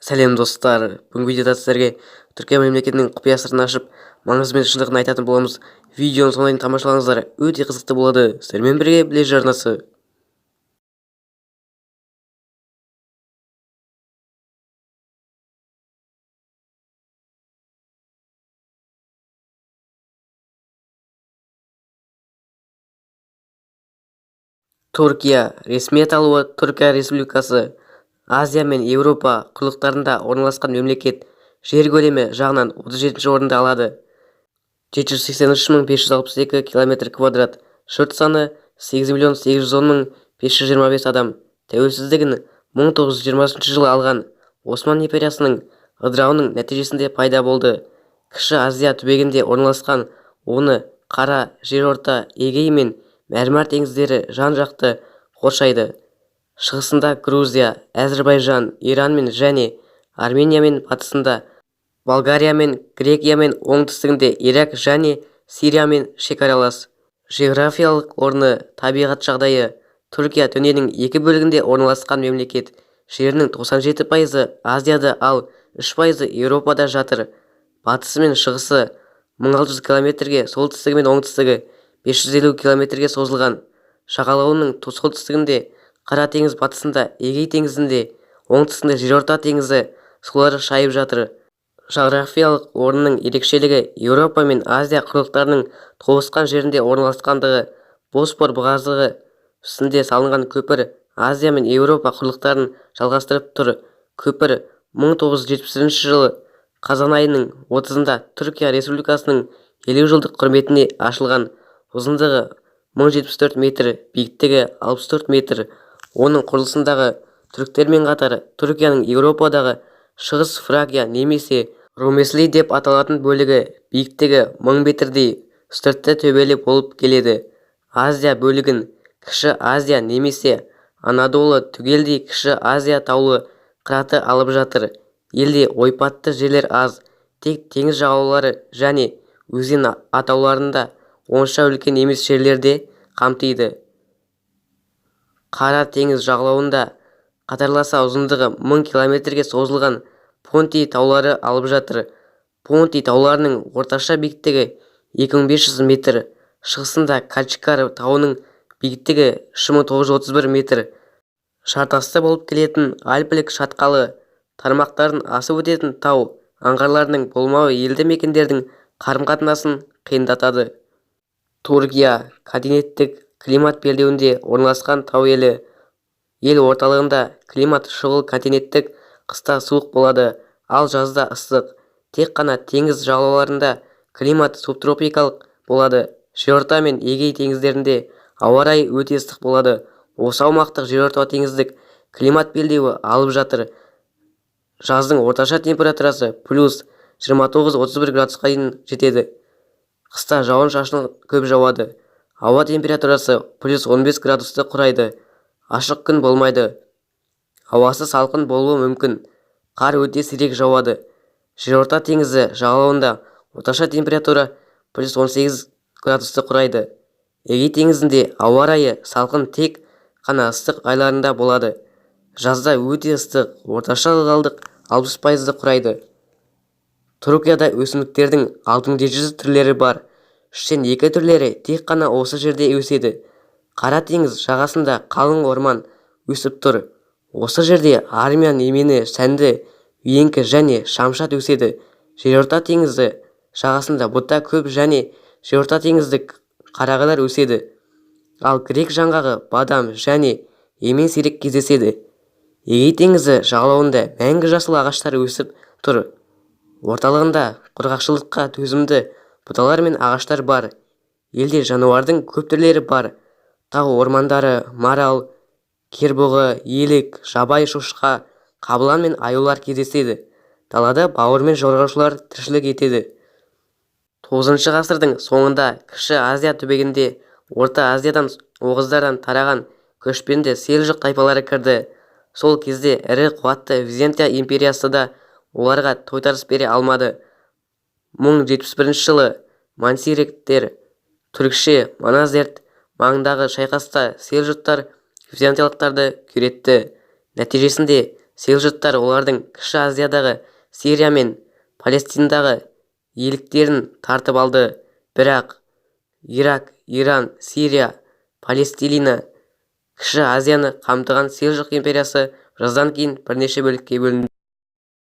Сәлем, достар! Бүгінгі видеода сіздерге Түркия мемлекетінің құпия сырын ашып, маңызы мен шындығын айтатын боламыз. Видеоны соңына дейін тамашалаңыздар, өте қызықты болады. Сіздермен бірге Білежі арнасы. Түркия, ресми аталуы Түркия Республикасы, Азия мен Еуропа құрлықтарында орналасқан мемлекет. Жер көлемі жағынан 37-ші орынды алады. 783 562 км квадрат, жұрт саны 8 810 525 адам. Тәуелсіздігін 1920 жылы алған, Осман империясының ыдырауының нәтижесінде пайда болды. Кіші Азия түбегінде орналасқан, оны Қара, Жерорта, Эгей мен Мәрмәр теңіздері жан-жақты қоршайды. Шығысында Грузия, Әзірбайжан, Иранмен және Армениямен, батысында Болгариямен, Грекиямен, оңтүстігінде Ирак және Сириямен шекаралас. Жеографиялық орны, табиғат жағдайы. Түркия дүниенің екі бөлігінде орналасқан мемлекет. Жерінің 97%-ы Азияда, ал 3%-ы Еуропада жатыр. Батысы мен шығысы 1600 километрге, солтүстігі мен оңтүстігі 550 километрге созылған. Жағалауының солтүстігінде Қара теңіз, батысында Эгей теңізінде, оңтүстігінде Жерорта теңізі сулары шайып жатыр. Жағрафиялық орнының ерекшелігі Еуропа мен Азия құрлықтарының тоғысқан жерінде орналасқандығы. Боспор бұғазы үстінде салынған көпір Азия мен Еуропа құрлықтарын жалғастырып тұр. Көпір 1971 жылы қазан айының 30-ында Түркия Республикасының 50 жылдық құрметіне ашылған. Ұзындығы 1074 метр, биіктігі 64 метр. Оның құрылысындағы түріктермен қатар Түркияның Еуропадағы Шығыс Фракия немесе Румесли деп аталатын бөлігі биіктігі 1000 метрдей үстіртті төбелі болып келеді. Азия бөлігін Кіші Азия немесе Анадолы, түгелдей Кіші Азия таулы қыраты алып жатыр. Елде ойпатты жерлер аз, тек теңіз жағалаулары және өзен атауларында онша үлкен емес жерлерде қамтиды. Қара теңіз жағалауында қатарласа ұзындығы 1000 километрге созылған Понтий таулары алып жатыр. Понтий тауларының орташа биіктігі 2500 метр. Шығысында Качкар тауының биіктігі 3931 метр. Жартасты болып келетін Альпілік шатқалы тармақтарын асып өтетін тау аңғарларының болмауы елді мекендердің қарым-қатынасын қиындатады. Түркия континенттік климат белдеуінде орналасқан тау елі. Ел орталығында климат шұғыл континенттік, қыста суық болады, ал жазда ыстық. Тек қана теңіз жағалауларында климат субтропикалық болады. Жерорта мен Эгей теңіздерінде ауа райы өте ыстық болады. Осы аумақты жерортатеңіздік климат белдеуі алып жатыр. Жаздың орташа температурасы плюс 29-31 градусқа дейін жетеді. Қыста жауын-шашын көп жауады. Ауа температурасы плюс 15 градусты құрайды. Ашық күн болмайды. Ауасы салқын болуы мүмкін. Қар өте сирек жауады. Жерорта теңізі жағалауында орташа температура плюс 18 градусты құрайды. Эгей теңізінде ауа райы салқын, тек қана ыстық айларында болады. Жазда өте ыстық, орташа ылғалдық 60%-ды құрайды. Түркияда өсімдіктердің 6700 түрлері бар. Үштен екі түрлері тек қана осы жерде өседі. Қара теңіз жағасында қалың орман өсіп тұр. Осы жерде армян емені, сәнді, үйеңкі және шамшат өседі. Жерорта теңізі жағасында бұта көп және жерортатеңіздік қарағайлар өседі. Ал грек жаңғағы, бадам және емен сирек кездеседі. Эгей теңізі жағалауында мәңгі жасыл ағаштар өсіп тұр. Орталығында құрғақшылыққа төзімді бұталар мен ағаштар бар. Елде жануардың көп түрлері бар. Тау ормандары марал, кербұғы, елік, жабайы шошқа, қабылан мен аюлар кездеседі. Далада бауырымен жорғалаушылар тіршілік етеді. 9 ғасырдың соңында Кіші Азия түбегіне Орта Азиядан оғыздардан тараған көшпенді селжұқ тайпалары кірді. Сол кезде ірі қуатты Византия империясы да оларға тойтарыс бере алмады. 1071 жылы Манцикерт түрікше Маназерт маңындағы шайқаста селжұқтар византиялықтарды күйретті. Нәтижесінде Селжұқтар олардың Кіші Азиядағы, Сирия мен Палестинадағы иеліктерін тартып алды. Бірақ Ирак, Иран, Сирия, Палестина, Кіші Азияны қамтыған Селжұқ империясы біраздан кейін бірнеше бөлікке бөлінді.